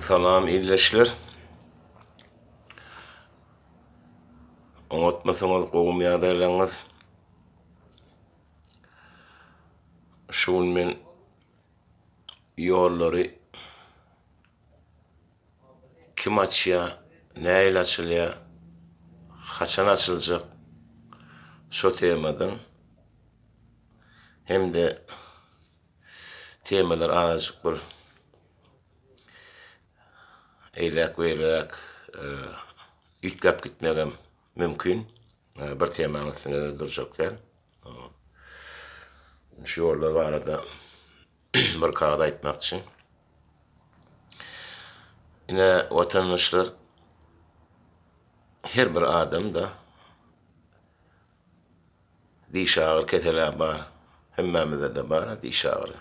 Salam ildeşler. Oňatmysyňyz, gowumy ýagdaýlaryňyz? Şu gün men ýollary kim açýar, nähili açylýar, haçan açyljak şo temadan hem-de temalar azajyk bir eýläk-beýläk üýtgäp gitmegem mümkin. Bir temanyň üstünde-de durjak däl. Şu ýollar barada bir kagyz aýtmakçy. Ine, watandaşlar, her bir adamda Diş agyry kesel-ä bar. Hemmämizde-de bar-a diş agyry.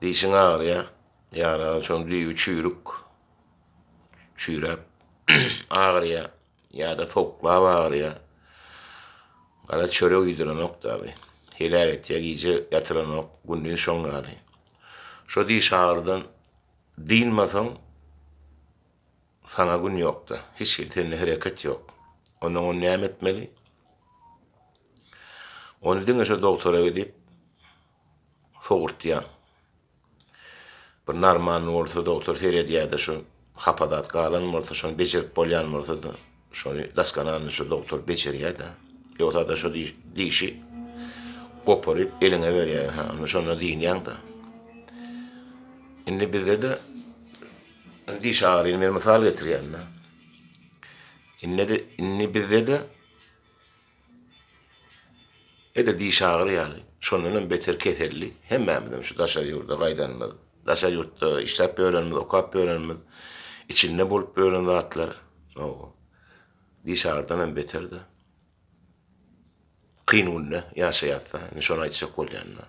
Dişiň agyrýar, ýara şoň düýbi çüýrük, çüýräp agyrýar ýa-da sowuklap agyrýar. Garaz çörek iýdirenok dagy. Heläk etýär, gije ýatyranok, gündiz şoň ýaly. Şo diş agyrydan dynmasaň, Saňa gün ýokda. Hiç hili sende hereket ýok. Ondan ony näme etmeli? Ony diňe şo dogtora gidip sogurtýaň. Bir narmanly bolsa dogtor seredýärde şu hapa zat galan bolsa şony bejerip bolýan bolsa-da şony daskanalny şo dogtor bejerýär-de. Ýogsa-da şo dişi goparyp eliňe berýär. Ha, onda şonda dynýaň-da. Indi bizde-de Diş agyryny men mysal getirýän-de. Indi-de, indi bizde-de edil diş agyry ýaly, şondan hem beter keselli hemmämizem şu daşary ýurda gaýdanymyz, daşary ýurtda işläp ýörenimiz, okap ýörenimiz, içinde bolup ýören zatlar, hawa, diş agyrydan hem beter-de. Kyn günde ýaşaýas-da, indi şony aýtjak bolýan-da.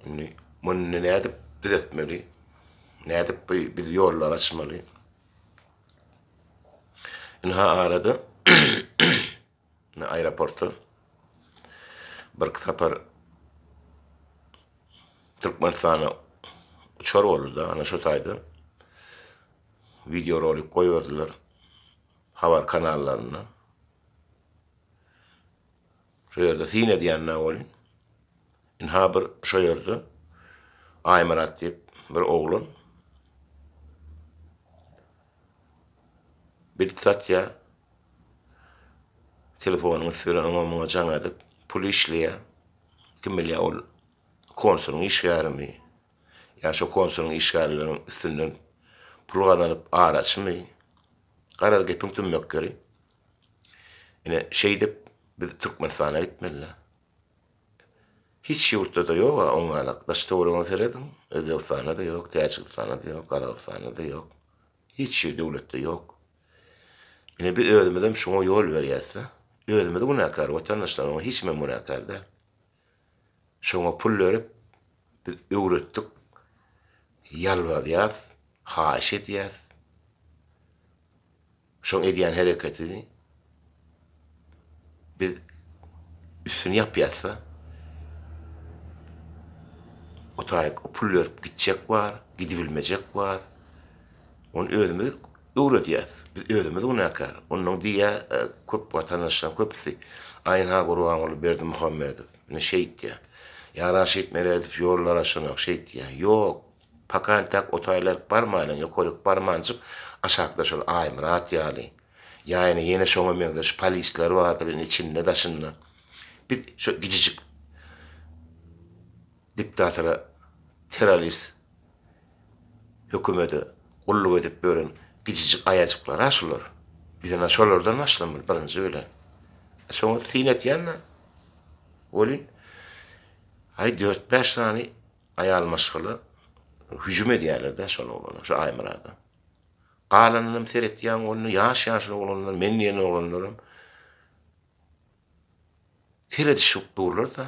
Indi muny nädip düzetmeli? Nädip bu biz ýollary açmaly? Ynha arada aeroportda birki sapar Türkmenistana uçar boldy-da, ana şo taýda wideorolik goýberdiler habar kanallarynda. Şo ýerde syn edýän-dä welin, ynha bir şo ýerde Aýmyrat diýip bir oglan bilt satýar. Telefonyň üsti bilen oňa-muňa jaň edip, pul işleýär. Kim bilýär ol konsulyň işgärimi ýa şo konsulyň işgärleriniň üstünden pul gazanyp araçymy? Garaz gepiň tümmek ýeri. Ine, şeýdip biz Türkmenistana gitmeli-dä. Hiç ýurtda-da ýog-a oňňalak. Daş-töweregine serediň, Özbegistanda-da ýok, Täjigistanda-da ýok, Gazagystanda-da ýok. Hiç bir döwletde ýok. Ine, biz özümizem şoňa ýol berýäs-de. Özümiz günäkär, watandaşlar, oňa hiç kimem günäkär däl. Şoňa pul berip, biz öwretdik, ýalbarýas, haýyş edýäs. Şoň edýän hereketini biz üstüni ýapýasda o taýyk pul berip gitjek bar, gidibilmejek bar. Ony özümiz öwredýäs. Biz özümiz günäkär. Onnoň diýýä köp watandaşlaryň köpüsi Aýynha Gurbanguly Berdimuhamedow ine şeýtýä. Ýa Raşid Meredow ýollar açanok şeýtýä. Ýok. Paka entäk o taýlaryk barmaýlyň, ýokaryk barmanjyk aşakda şol Aýmyrat ýaly, ýa ýene ýene şoňa meňzeş polisler bardyr indi içinde daşynda. Biz şo gijijik diktatora terrorist hökümede gulluk edip ýören gijijik aýajyklar-a şular. Biz ine şolardan başlamaly birinji bilen. Şoňa syn etýän-de welin, aý dört-bäş sany Aýal maşgala hüjüm edýärler-dä şol oglana, şu Aýmyrada. Galanynam seretýäň onda ýaş-ýaş oglanlar, men diýen oglanlaram seredişip durlar-da.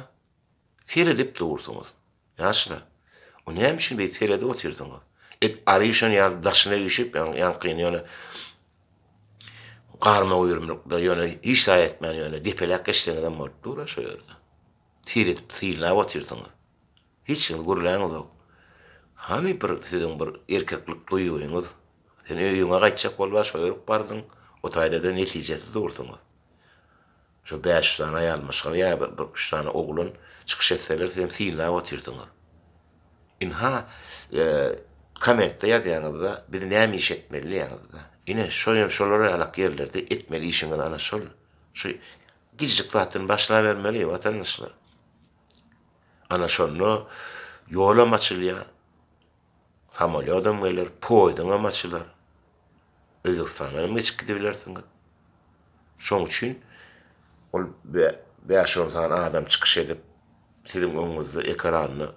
Seredip dursuňyz. Ýaşlar. O näme üçin beýdip seredip otyrsyňyz? Et ary şon ýaly daşyna üýşüp, ýaňkyny ýöne garma guýrumlykda ýöne hiç zat etmän ýöne depeläp geçseňizem bolup dur-a şo ýerde. Seredip synlap otyrsyňyz. Hiç hili gürläňizok. Hany bir siziň bir erkeklik duýgyňyz? Sen öýüňe gaýtjak bolup-a şo ýerik bardyň, o taýda-da netijesiz dursuňyz. Şo 500 sany aýal maşgala ýa bir bir üç sany oglan çykyş etseler sizem synlap otyrsyňyz. Ynha, kommentde ýazýaňyzda biz näme iş etmeli diýýäňizde. Ine şo şolar ýalak ýerlerde etmeli işiňiz ana şol. Şu kiçijik zatdan başlabermeli watandaşlar. Ana şonda ýolam açylýar, samolýodam geler, poýzuňam açylar. Özbegistandanam geçip gidibilersiňiz. Şoň üçin ol bäş-on sany adam çykyş edip, siziň öňüňizde ekranda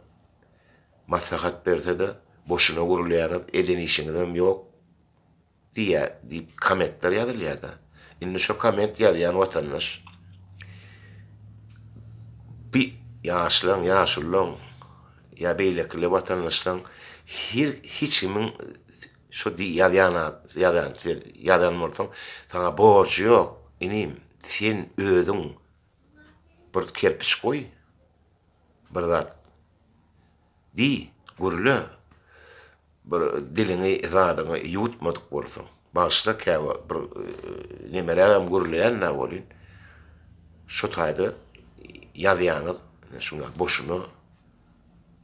maslahat berse-de, boşuna gürleýäňiz, eden işiňizem ýok. Diýýär diýip kommentler ýazylýada. Indi şo komment ýazýan watandaş bi ýaşlaň, ýaşullaň ýa beýlekili watandaşlaň her hiç kimiň şo diý ýazýan ýazan sen ýazan bolsaň saňa borjy ýok inim sen özüň bir kerpiç goý bir zat diý gürle Bir diliňi zadyňy ýuwutmadyk bolsaň. Bagyşla käwagt bir nemerägem gürleýän-dä welin, şo taýda ýazýaňyz şuňa boşuna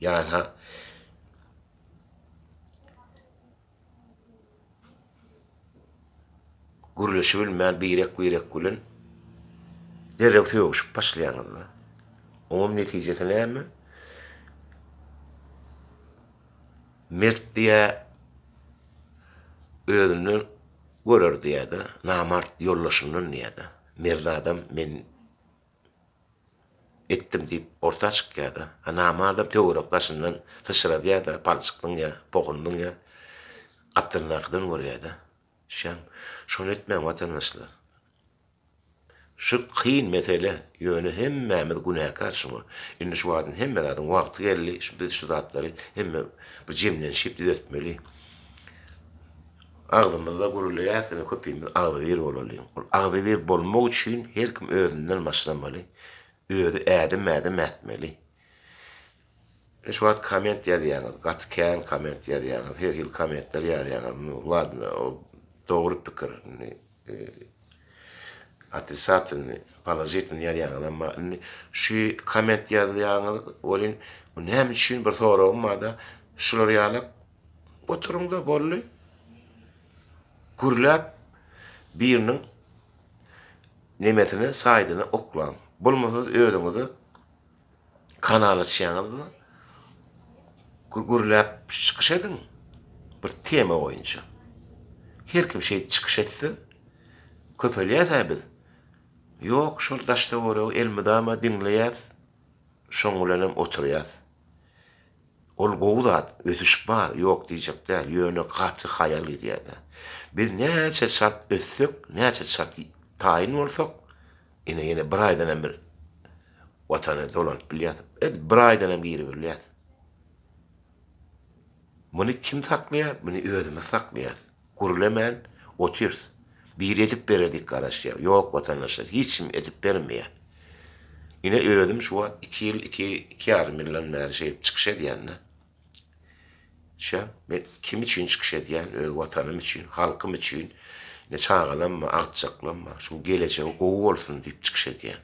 ýa-ha gürleşibilmän birek-birek bilen derrew sögüşip başlaýaňyz-da. Oňam netijesi näme? Mert diýä özünden görer diýä-de, namart ýoldaşyndan diýä-de. Mert adam men etdim diýip orta çykýa-da. A namardam töwerek daşyndan syçradýa-da, palçyk zyňýa, pohuny zyňýa, gapdalyndakydan görýä-de. Düşýäňmi? Şony etmäň watandaşlar. Şu kyn mesele, ýöne hemmämiz günäkär şuňa. Indi şu wagt hemme zadyň wagty geldi, şu biz şu zatlary hemme bir jemlenişip düzetmeli. Agzymyzda gürleýäs, ine köpimiz agzybir bolalyň. Ol agzybir bolmak üçin her kim özünden başlamaly, özi ädim-ädim ätmeli. Ine şu wagt komment ýazýaňyz, gaty kän komment ýazýaňyz, her hili kommentler ýazýaňyz. Ladno, o dogry pikir. Indi Otrisatilnyý, položitelnyý ýazýaňyz emma indi şu komment ýazýaňyz welin bu näme üçin bir soragym barda şular ýaly oturyňda boldy gürläp biriniň nemesine saýdyna oklaň bolmasa özüňize Kanal açýaňyzda gürläp çykyş ediň bir tema boýunça. Her kim şeýdip çykyş etse köpelýäs-ä biz. Ýok, şol daş-töweregi elmydama diňleýäs, şoň bilenem oturýas. Ol gowy zat, ösüş bar, ýok diýjek däl, ýöne gaty haýal gidýär-de. Biz näçe çalt össek, näçe çalt taýyn bolsak, Ine ýene bir aýdan hem bir watana dolanyp bilýäs. Et bir aýdan hem girip bilýäs. Muny kim saklaýar? Muny özümiz saklaýas. Gürlemän otyrys. Biri edip berer diýip garaşýar. Ýok watandaşlar, hiç kim edip bermeýär. Ine özüm şu wagt 2 ýyl, 2, 2 ýarym ýyldan bäri şeýdip çykyş edýän-de. Şä, men kim üçin çykyş edýän? Öz watanym üçin, halkym üçin. Ine çagalam bar, agtyjaklam bar. Şuň gelejegi gowy bolsun diýip çykyş edýän.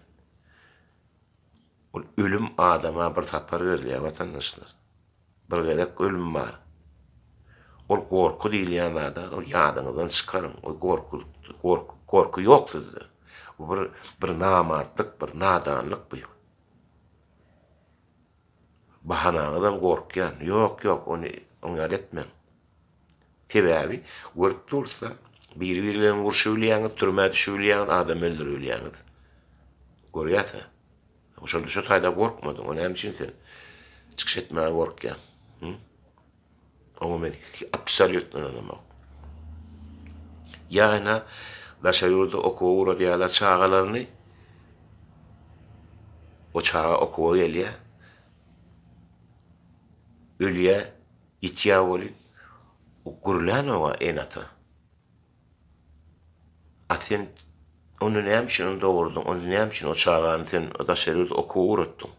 Ol ölüm adama bir sapar berilýär watandaşlar. Bir gezek ölüm bar. Ol gorky diýilýän zada ol ýadyňyzdan çykaryň. Ol gorky, gorky, gorky ýok sizde. Bu bir bir namartlyk, bir nadanlyk bu. Bahanaňyzam gorkýan. Ýok, ýok, ony oň ýaly etmäň. Sebäbi görüp dursa, biri-biri bilen urşubilýäňiz, türmä düşübilýäňiz, adam öldüribilýäňiz. Görýäs-ä. Şonda şo taýda gorkmadyň. O näme üçin sen çykyş etmäge gorkýaň? Hı? Oňa men absolýutno ynanamok. Ýa-da daşary ýurda okuwa ugradýarlar çagalaryny. O çaga okuwa gelýär. Ölýär, ýitýär welin, o gürlänok-a ene-ata. A sen onda näme üçin ony dogurdyň, onda näme üçin o çagany sen daşary ýurda okuwa ugratdyň?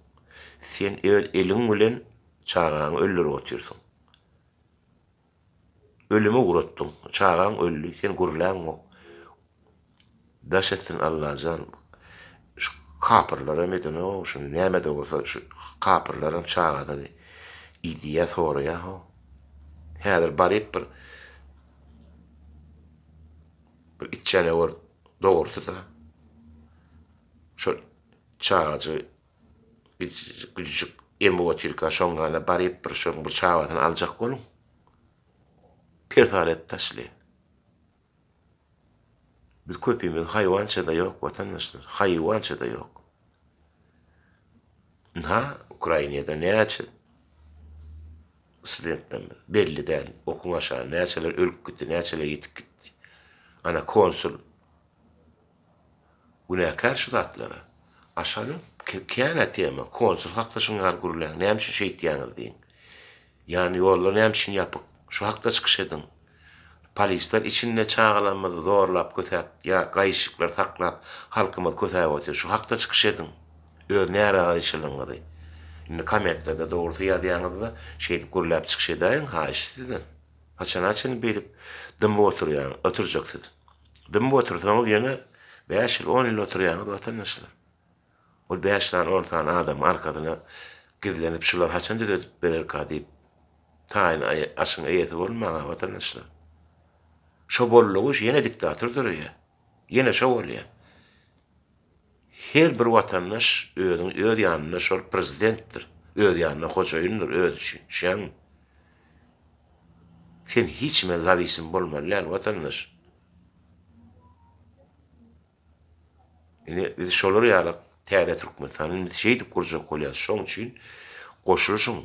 Sen öz eliň bilen Çagaňy öldürip otyrsyň. Ölüme ugratdyň. Çagaň öldi. Sen gürläňok. Daş etsin Allajan. Şu kapyrlaram edenok şuny. Näme-de bolsa şu kapyrlaram çagasyny idýä, soraýa how. Häzir baryp bir bir itjänewür dogurdy-da. Şol çagajygy güjüjik emip otyrka şoň ýanyna baryp bir şoň bir çagasyny aljak boluň. Persal edip taşlaýar. Biz köpimiz haýwança-da ýok watandaşlar. Haýwança-da ýok. Ynha Ukrainada näçe studentlerimiz belli däl okuň aşagy näçeler ölüp gitdi, näçeler ýitip gitdi. Ana konsul Günäkär şu zatlara. Aşanyň känä tema, konsul hakda şuň ýaly gürläň, näme üçin şeýtýäňiz diýiň. Ýany ýollar näme üçin ýapyk, şu hakda çykyş ediň. Polisler içinde çagalarymyzy zorlap kösäp ýa gaýyşyklar saklap halkymyzy kösäp otyr, şu hakda çykyş ediň. Öz närazyçylygyňyzy. Indi kommentlerde dogrusy ýazýaňyzda şeýdip gürläp çykyş edäýiň haýyş sizden. Haçana çenli beýdip dymyp oturýaň, oturjak siz. Dymyp otursaňyz ýene bäş ýyl, on ýyl oturýaňyz watandaşlar. Ol bäş sany, on sany adamyň arkasyna gizlenip şular haçan düzedip bererka diýip taýyn aşyň eýesi bolmaň-a watandaşlar. Şo boldugy şu ýene diktator döreýär. Ýene şo bolýar. Her bir watandaş özüň öz ýanynda şol prezidentdir. Öz ýanynda hojaýyndyr özi üçin. Düşýäňmi? Sen hiç kime zawisim bolmaly däl watandaş. Ine biz şolar ýaly täze Türkmenistany indi şeýdip gurjak bolýas. Şoň üçin goşulyşyň,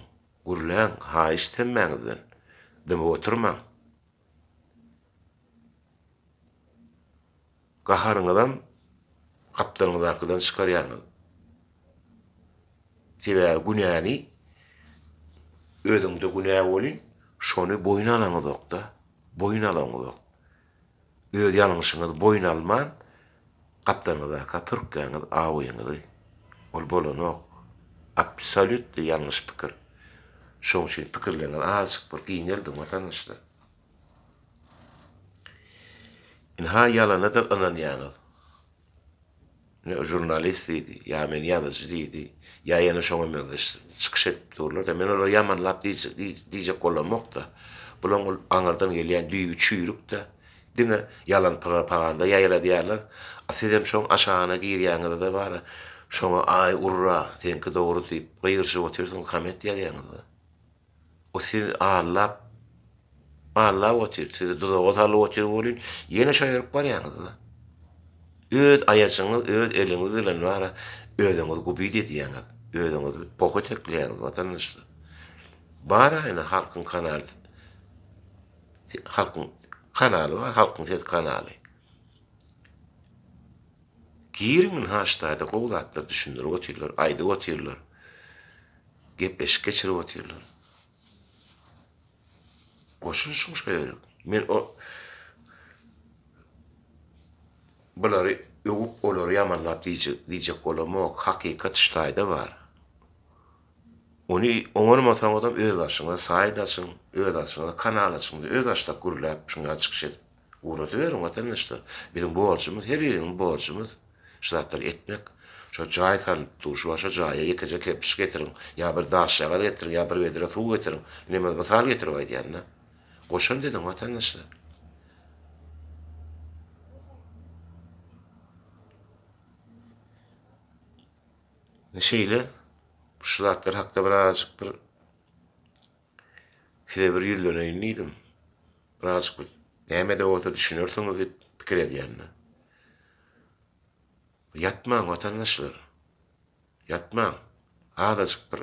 gürläň, haýyşt hemmäňizden. Dymyp oturmaň. Gaharyňyzam gapdalyňyzdakydan çykarýaňyz. Sebäbi günäni özüňde günä welin, şony boýun alaňyzok-da, boýun alaňyzok. Öz ýalňyşyňyzy boýun alman, gapdalyňyzdaka pürkýäňiz awyňyzy. Ol bolanok. Absolýutno ýalňyş pikir. Şoň üçin pikirleriňizi azajyk bir giňeldiň, watandaşlar. Ynha ýalana-da ynanýaňyz. Ine žurnalist diýdi, ýa men ýazyjy diýdi, ýa ýene şoňa meňzeş çykyş edip durlar-da. Men olary ýamanlap diýjek bolamok-da. Bulaň ol aňyrdan gelýän düýbi çüýrük-de. Diňe ýalan propaganda ýaýradýarlar. A sizem şoň aşagyna girýäňiz-de bara şoňa aý urra, seňki dogry diýip gygyryşyp otyrsyňyz, komment ýazýaňyz-da. O sizi aldap, aldap otyr, sizi duzaga salyp otyr welin, ýene şo ýerik barýaňyz-da. Öz aýajyňyz, öz eliňiz bilen bara özüňizi gubit edýäňiz, özüňizi poha tekleýäňiz watandaşlar. Bar ine halkyň kanaly, halkyň kanaly bar, halkyň sesi kanaly. Giriň ynha ştaýda gowy zatlar düşündirip otyrlar, aýdyp otyrlar. Gepleşik geçirip otyrlar. Goşulyşyň şo ýere. Men o bulary öwüp olary ýamanlap diýjek diýjek bolamok. Hakykat şu taýda bar. Ony oňarmasaňyzam öz başyňyza saýt açyň, öz başyňyza kanal açyň, öz başdak gürläp şuň ýaly çykyş edip ugradyberiň watandaşlar. Biziň borjumyz her birimiziň borjumyz. Şu zatlary etmek. Şo jaý salnyp dur, şu wagt şo jaýa ýekeje kerpiç getiriň, ýa bir daşjagaz getiriň, ýa bir bedre suw getiriň. Ine men mysal getirip aýdýan-da. Goşant ediň watandaşlar. Şeýle şu zatlar hakda birazajyk bir size bir ýüzleneýin diýdim. Birazajyk bir näme-de bolsa düşünersiňiz diýip pikir edýän-de. Ýatmaň watandaşlar. Ýatmaň. Azajyk bir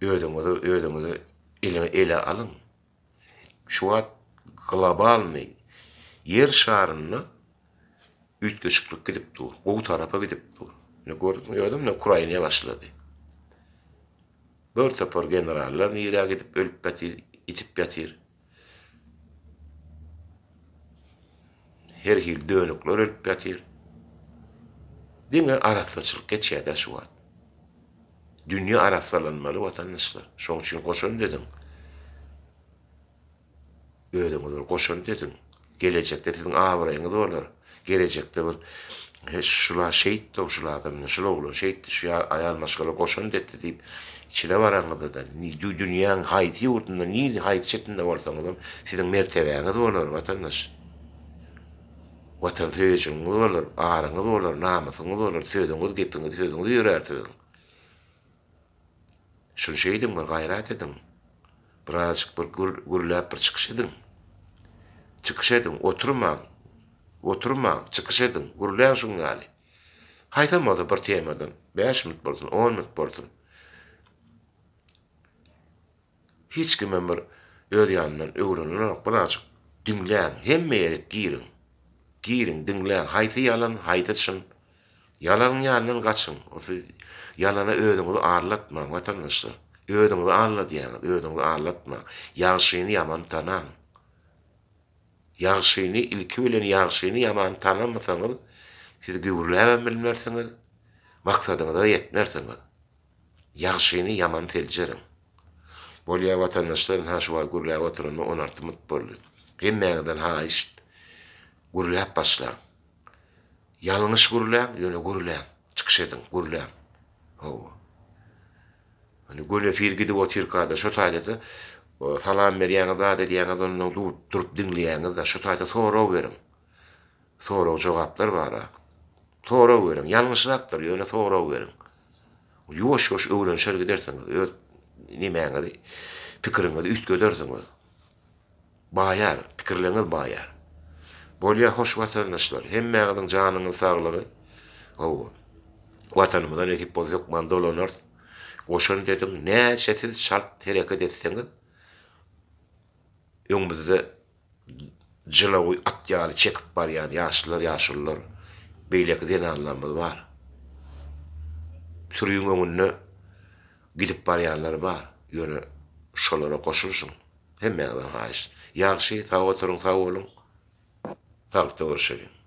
özüňizi özüňizi ele ele alyň. Şu wagt globalnyý ýer şarynda üýtgeşiklik gidip dur. Gowy tarapa gidip dur. Ine gördüň özüň ine Ukraina başlady. Bir topar generallar nirä gidip ölüp ýatyr, ýitip ýatyr. Her hili dönükler ölüp ýatyr. Diňe arassaçylyk geçýär-dä şu wagt. Dünýe arassalanmaly watandaşlar. Şoň üçin goşant ediň. Özüňiz bir goşant ediň. Gelejekde siziň abraýyňyz bolar. Gelejekde bir He, şula şeýtdi-ow, şul adam, şul oglan şeýtdi, şu aýal maşgala goşant etdi diýip, içine baraňyzda-da, dünýäň haýsy ýurdunda, nirde, haýsy çetinde bolsaňyzam, siziň mertebäňiz bolar, watandaş. Watansöýüjiňiz bolar, aryňyz bolar, namysyňyz bolar, sözüňiz, gepiňiz, sözüňiz ýörär siziň. Şuny şeýdiň bir gaýrat ediň. Birazajyk bir gürläp bir çykyş ediň. Çykyş ediň, oturmaň. Oturmaň, çykyş ediň, gürläň şuň ýaly. Haýsam bolsa bir temadan, bäş minut bolsun, on minut bolsun. Hiç kimem bir öz ýanyndan öwrenenok, birazajyk diňläň, hemme ýere giriň. Giriň, diňläň, haýsy ýalan, haýsy çyn. Ýalanyň ýanyndan gaçyň. Siz ýalana özüňizi aldatmaň, watandaşlar. Özüňizi alladýaňyz, özüňizi aldatmaň. Ýagşyny ýamany tanaň. Ýagşyny, ilki bilen ýagşyny ýamany tanamasaňyz, siz güwrüläbem bilmersiňiz, maksadyňyza ýetmersiňiz. Ýagşyny ýamany seljeriň. Bolýa watandaşlar ynha şu wagt gürläp oturanyma 16 minut boldy. Hemmäňizden haýyşt gürläp başlaň. Ýalňyş gürläň, ýöne gürläň. Çykyş ediň, gürläň. Hawa. Hani göni efir gidip otyrka-da şo taýda-da salam berýäňiz, zat edýäňiz, ondan durup, durup diňleýäňiz-de, şo taýda sorag beriň. Sorag-jogaplar bar-a. Sorag beriň. Ýalňyşrakdyr, ýöne sorag beriň. Ýuwaş-ýuwaş öwrenişer gidersiňiz, öz nemäňizi, pikiriňizi üýtgedersiňiz. Baýar, pikirleriňiz baýar. Bolýa hoş watandaşlar, hemmäňiziň janyňyz saglygy. Hawa. Watanymyza nesip bolsa hökman dolanarys. Goşant ediň, näçe siz çalt hereket etseňiz, öňümizde jylawy at ýaly çekip barýan ýaşlar, ýaşulular, beýleki zenanlarymyz bar. Sürüň öňünde gidip barýanlar bar. Ýöne şolara goşulyşyň. Hemmäňizden haýyşt. Ýagşy, sag oturyň, sag boluň. Saglykda görüşeliň.